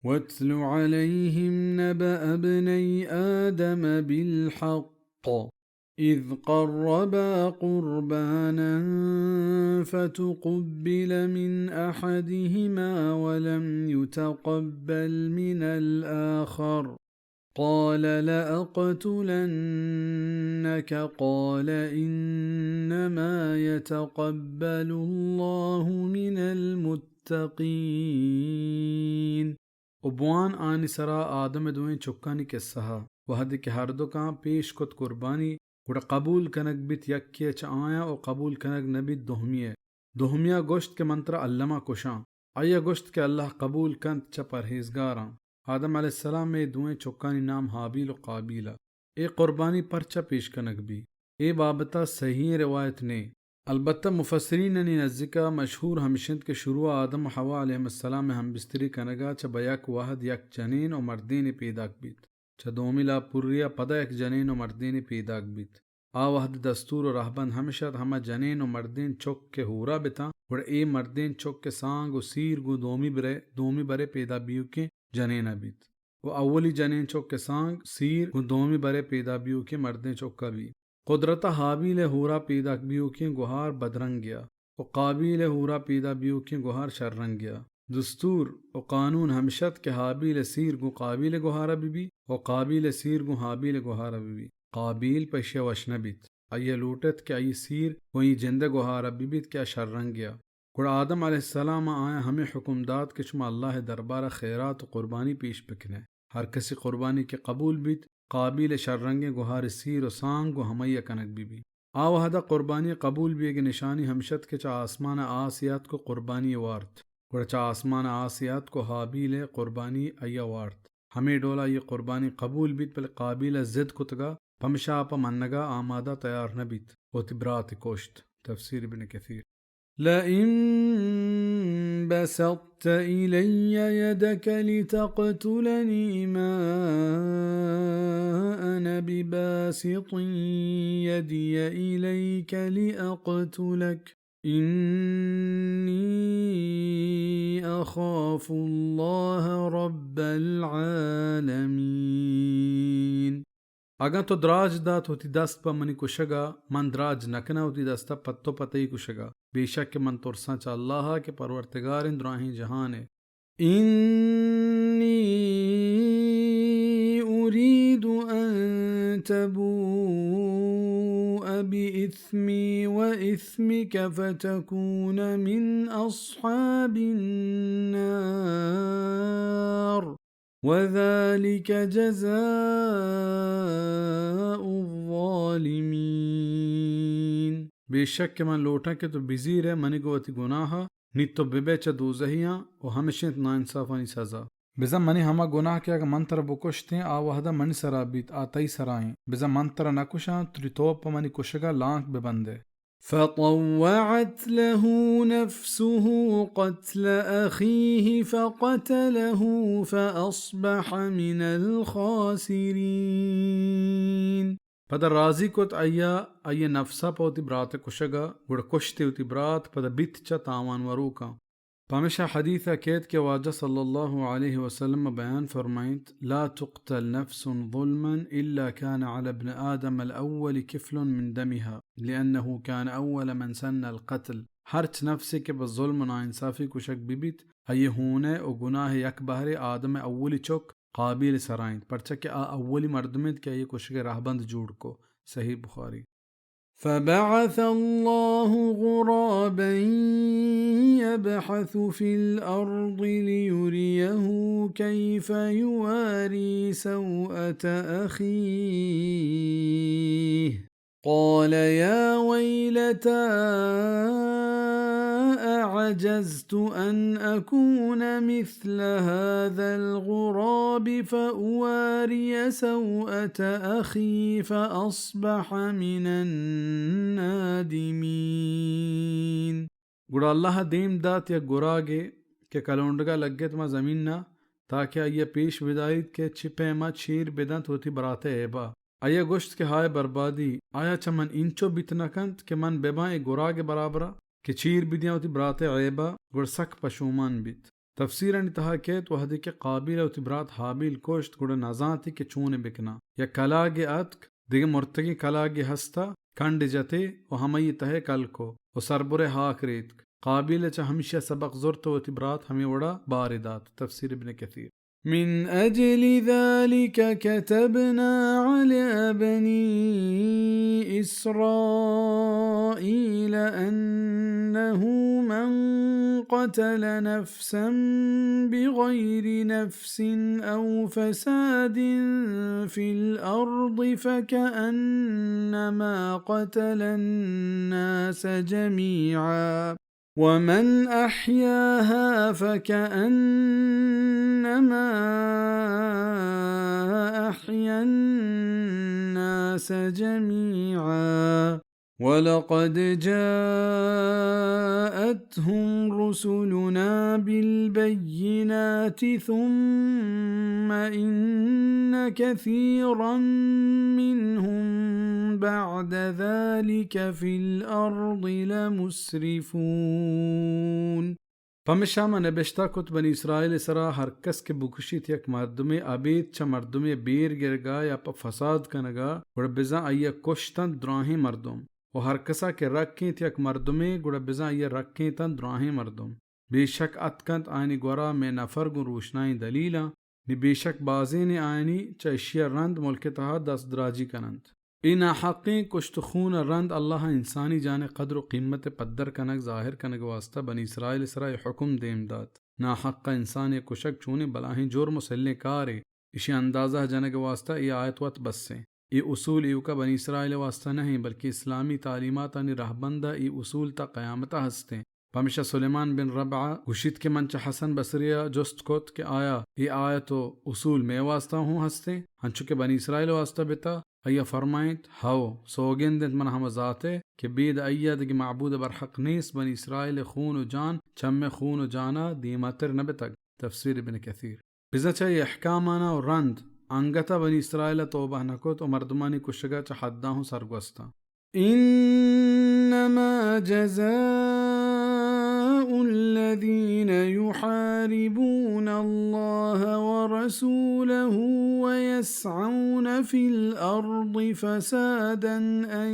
واتل عليهم نبأ ابني آدم بالحق إذ قربا قربانا فتقبل من أحدهما ولم يتقبل من الآخر قال لأقتلنك قال إنما يتقبل الله من المتقين. و بوان آنی سرا آدم ءِ دوئیں چکانی قصہ ءَ، وہدے کہ ہردکاں پیش کت قربانی، گڑا قبول کنگ بیت یکے ءَ چہ آیاں و قبول کنگ نہ بیت دومی ءَ۔ دومی ءَ گوشت کہ من ترا الما کشاں۔ آئی ءَ گوشت کہ اللہ قبول کنت چہ پرہیزگاراں۔ آدم علیہ السلام ءِ اے دوئیں چکانی نام ہابیل و قابیل ءَ۔ اے قربانی پرچا پیش کنگ بی؟ اے بابت ءَ صحیحیں روایت نے۔ البتہ مفسرینانی نزیک ءَ مشہور ہمش انت کہ شروع ءَ آدم و حوا علیہم السلام ءِ ہمبستری کنگ ءَ چہ بہ یک وہد یک جنین و مردینے پیداک بیت۔ چہ دومی لاپ پری ءَ پدا یک جنین و مردینے پیداک بیت۔ آ وہد دستور و رہبند ہمش ات، ہما جنین و مردین چک کہ ہورا بتاں، گڑا اے مردین چک ءِ سانگ و سیر گوں دومی برے، دومی برے پیدا بیوکیں جنین ءَ بیت۔ و اولی جنین چک ءِ سانگ سیر گوں دومی برے پیدا بیوکیں مردین چک ءَ بی۔ قدرت ءَ ہابیل ءِ ہورا پیداک بیوکیں گہار بدرنگے ءَ و قابیل ءِ ہورا پیدا بیوکیں گہار شررنگے ءَ۔ دستور و قانون ہمش ات کہ ہابیل ءِ سیر گوں قابیل ءِ گہار ءَ بہ بی و قابیل ءِ سیر گوں ہابیل ءِ گہار ءَ بہ بی۔ قابیل پہ ایشی ءَ وش نہ بیت۔ آئی ءَ لوٹت کہ آئی ءِ سیر گوں اے جند ءِ گہار ءَ بہ بیت کہ آ شررنگے ءَ۔ گڑا آدم علیہ السلام ءَ آیاں ہمے حکم دات کہ شما اللہ ءِ دربار ءَ خیرات و قربانی پیش بکن ئے۔ ہر کسی قربانی کہ قبول بیت، قابیل ءِ شررنگیں گہار ءِ سیر و سانگ گوں ہمائی ءَ کنگ بہ بیت۔ آ وہد ءَ قربانی ءِ قبول بیگ ءِ نشانی ہمش ات کہ چہ آسمان ءَ آسے آتک و قربانی یے وارت۔ گڑا چہ آسمان ءَ آسے آتک و ہابیل ءِ قربانی آئی ءَ وارت۔ ہمے ڈول ءَ آئی ءِ قربانی قبول بیت، بلے قابیل ءَ ضد کتگ ءَ پمشا آ پہ منگ ءَ آمادہ تیار نہ بیت، وتی برات ءَ کشت۔ تفسیر ابن کثیر۔ لئن بسطت إلي يدك لتقتلني ما أنا بباسط يدي إليك لأقتلك إني أخاف الله رب العالمين۔ اگاں تو دراج دات وتی دست پہ منی کشگ ءَ، من دراج نہ کناں وتی دست ءَ پہ تو پہ تئی کشگ ءَ۔ بے شک کہ من ترساں چہ اللہ ءَ کہ پرورتگاریں دراہیں جہان ءِ۔ إني أريد أن تبوء بإثمي وإثمك فتكون من أصحاب النار۔ وذلك جزاء الظالمين۔ بے شک کہ من لوٹاں کہ تو بزیر ئے منی گوں وتی گناہ ءَ، نی تو ببئے چہ دوزہیاں و ہمش انت ناانصافانی سزا۔ بزاں منی ہما گناہ کہ اگاں من ترا بکشتیں، آ وہد ءَ منی سرا بیت، آ تئی سرا انت۔ بزاں من ترا نہ کشاں، تری تو پہ منی کشگ ءَ لانک بہ بندئے۔ فطوعت له نفسه قتل أخيه فقتله فأصبح من الخاسرين۔ پدا راضی کت آئی ءَ آئی ءِ نفس ءَ پہ وتی برات ءِ کشگ ءَ، گڑا کشت ئے وتی برات، پدا بیت چہ تاوان وروکاں۔ پمشا حدیث ءَ کیت کہ واجہ صلی اللہ علیہ وسلم ءَ بیان فرمائینت، لا تقتل نفس ظلما إلا كان على ابن آدم الأول كفل من دمها لأنه كان أول من سن القتل۔ ہرچ نفسے کہ بہ ظلم و ناانصافی کشگ بہ بیت، آئی ءِ ہون ءِ و گناہ ءِ یک بہرے آدم ءِ اولی چک قابیل ءِ سرا انت، پرچا کہ آ اولی مردم انت کہ آئی ءِ کشگ ءِ رہبند جوڑ کو۔ صحیح بخاری۔ فبعث الله غرابا يبحث في الأرض ليريه كيف يواري سوءة أخيه قال يا ويلتى أعجزت أن أكون مثل هذا الغراب فأواري سوءة أخي فأصبح من النادمين۔ گڑا اللہ ءَ دیم دات یک گراگے کہ کلونڈگ ءَ لگت ماں زمین ءَ، تاکہ آئی ءَ پیش بداریت کہ چی پیم ءَ چیر بدنت وتی برات ءِ عیب ءَ۔ آئی ءَ گوشت کہ ہائے بربادی، آیا چہ من اینچو بیت نہ کنت کہ من بباں اے گراگ ءِ برابر ءَ کہ چیر بدیاں وتی برات ءِ عیب ءَ؟ گڑا سک پشومان بیت۔ تفسیرانی تہا کیت، وہدے کہ قابیل ء وتی برات ہابیل کشت، گڑا نزانتی کہ چون بکناں۔ یک کلاگے اتک، دگہ مرتگیں کلاگے ہستا، کنڈ جتے و ہمئی تہے کل کو و سربرے ہاک ریتک۔ قابیل ء چہ ہمشیا سبق زرت و وتی برات ہمے وڑا بارے دات۔ تفسیر ابن کثیر۔ من أجل ذلك كتبنا على بني إسرائيل أنه من قتل نفسا بغير نفس أو فساد في الأرض فكأنما قتل الناس جميعا ومن أحياها فكأنما أحيا الناس جميعا ولقد جاءتهم رسلنا بالبينات ثم إن كثيرا منهم بعد ذلك في الأرض لمسرفون۔ پمشا من نبشتہ کت بنی اسرائیل سرا، ہر کس کہ بکشیت یک مردمے، ابید چہ مردمے بیر گرگا یا پہ فساد کنگا، گڑا بزاں آئی ء کشتنت دراہیں مردم۔ و ہر کسا کہ رکینت یک مردمے، گڑا بزاں آئی ء رکینتنت دراہیں مردم۔ بے شک اتکنت آیانی گورا مئے نفر گوں روشنائیں دلیلاں، نی بے شک بازینے آیانی چہ اشی ء رند ملک ء تہا دست دراجی کننت۔ اے ناحقیں کشت و خون ء رند اللہ ء انسانی جان ء قدر و قیمت ء پدر کنگ، ظاہر کنگ ء واستہ بنی اسرائیل ء سرا اے حکم دیم دات۔ ناحق ء انسانے ء کشگ چونیں بلاہیں جرم و سلیں کارے، اشی ء اندازہ جنگ ء واستہ اے آیت وت بس ایں۔ اے اصول ایوکا بنی اسرائیل ء واستہ نہ ایں، بلکہ اسلامی تعلیماتانی رہبند ء اے اصول تا قیامت ء ہست ایں۔ پمیشا سلیمان بن ربعہ گوشیت کہ من چہ حسن بصری ء جست کت کہ آیا اے آیت و اصول مئے واسطہ ہوں ہستیں، انچو کہ بنی اسرائیل واسطہ بتا؟ آئی ء فرمائینت، ہئو، سوگند انت من ہما ذات ء کہ بید آئی ء دگہ معبود برحق نیست، بنی اسرائیل ء خون و جان چہ مئے خون و جان ء دیماتر نہ بتگ۔ تفسیر ابن کثیر۔ بزاں چہ اے احکامانا و رند انگتا بنی اسرائیل ء توبہ نہ کت و مردمانی کشگا چہ حداں ہوں سرگوستاں۔ إنما جزاء الذين يحاربون الله ورسوله ويسعون في الأرض فسادا أن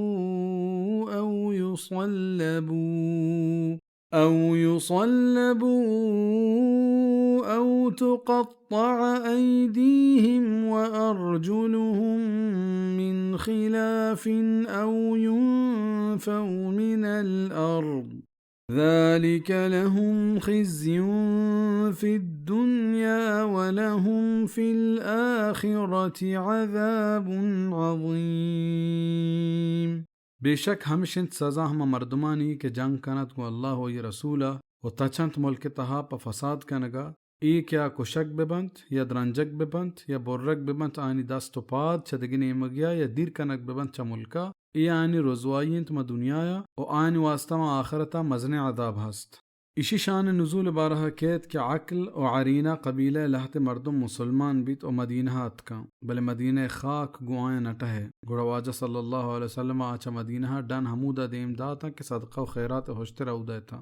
يقتلوا أو يصلبوا أو يصلبوا أو تقطع أيديهم وأرجلهم من خلاف أو ينفوا من الأرض، ذلك لهم خزي في الدنيا ولهم في الآخرة عذاب عظيم۔ بے شک ہمش انت سزا ہما مردمانی کہ جنگ کنت گوں اللہ و آئی رسول ء و تچنت ملک ء تہا پہ فساد کنگ ء، اے کہ آ کشگ بہ بنت یا درنجگ بہ بنت یا برگ بہ بنت، آیانی دست و پاد چہ دگہ نیمگیا یا دیر کنگ بہ بنت چہ ملکا، اے آیانی رزوائی انت ماں دنیایا و آیانی واسطہ ماں آخرتا مزنیں عذاب ہست۔ ایشی شان نزول بارہا کیت کہ عکل و عرینہ قبیلہ لہتے مردم مسلمان بیت و مدینہا اتکاں، بلے مدینہ خاک گوں آیاں نہ ٹہے۔ گڑا واجہ صلی اللہ علیہ وسلم آ چہ مدینہا ڈن ہمودا دیم داتاں کہ صدقہ و خیرات ہشتر اودا اتاں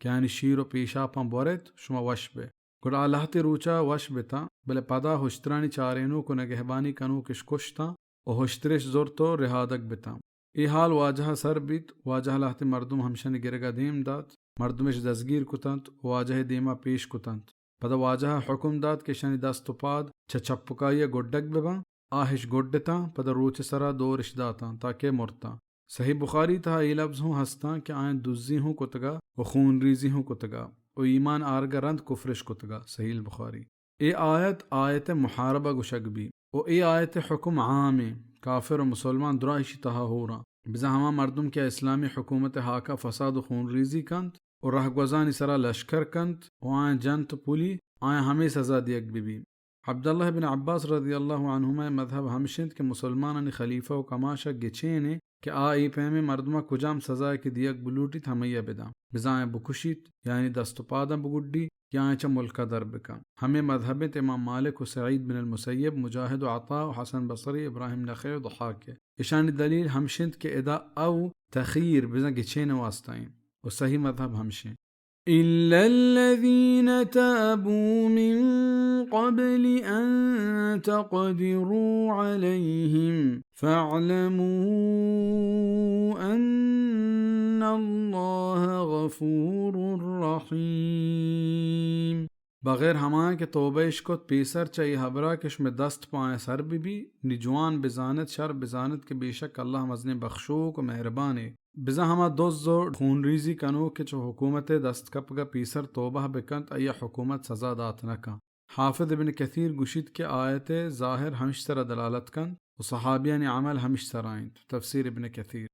کہ آیانی شیر و پیشاپاں بوریت، شما وش بے۔ گڑا آ لہتے روچا وش بتاں، بلے پدا ہشترانی چارینوک و نگہبانی کنوکش کشتاں و ہشترش زرت و رہادگ بتاں۔ اے حال واجہا سر بیت، واجہ لہتے مردم ہمشانی گرگا دیم دات، مردمش دزگیر کتنت و واجہ دیما پیش کتنت۔ پدا واجہا حکم دات کہ اشانی دست و پاد چہ چپکائیا گڈگ بباں، آہش گڈتاں، پدا روچ سرا دورش داتاں تاکہ مرتاں۔ صحیح بخاری تہا اے لبز ہوں ہستاں کہ آیاں دزی ہوں کتگا و خون ریزی ہوں کتگا و ایمان آرگا رند کفرش کتگا۔ صحیح البخاری۔ اے آیت، آیت محاربہ گوشگ بی و اے آیت حکم عام ایں، کافر و مسلمان درا ایشی تہا ہوراں۔ بزاں ہما مردم کہ اسلامی حکومت ہاکا فساد و خون ریزی کنت و رہگوزانی سرا لشکر کنت و آیاں جنت و پلی، آیاں ہمے سزا دیگ بہ بی۔ عبداللہ بن عباس رضی اللہ عنہما مذہب ہمش انت کہ مسلمانانی خلیفہ و کماشا گچین ایں کہ آ اے پیمیں مردما کجام سزایے کہ دیگ بلوٹیت ہمئیا بداں، بزاں آیاں بکشیت یا آیانی دست و پاداں بگڈی یا آیاں چہ ملکا در بکن۔ ہمے مذہب انت امام مالک و سعید بن المسیب، مجاہد و عطا و حسن بصری، ابراہیم نخعی و ضحاک ء۔ اشانی دلیل ہمش انت کہ ادا او تخیر بزاں گچین واسطہ ایں۔ و صحیح مذہب ہمشیں۔ إلا الذين تابوا من قبل أن تقدروا عليهم فاعلموا أن الله غفور رحيم۔ بغیر ہمایاں کہ توبہ اش کت پیسر چہ اے ہبرا کہ شمئے دست پایاں سر بہ بی، نی جوان بزانت، شر بزانت کہ بے شک اللہ مزنیں بخشوک و مہربانے۔ بزاں ہما دز و خونریزی کنوک کہ چہ حکومت ء دست کپگ ء پیسر توبہ بہ کنت، آئی ء حکومت سزا دات نہ کنت۔ حافظ ابن کثیر گوشیت کہ آیت ء ظاہر ہمش سرا دلالت کنت و صحابیانی عمل ہمش سرا انت۔ تفسیر ابن کثیر۔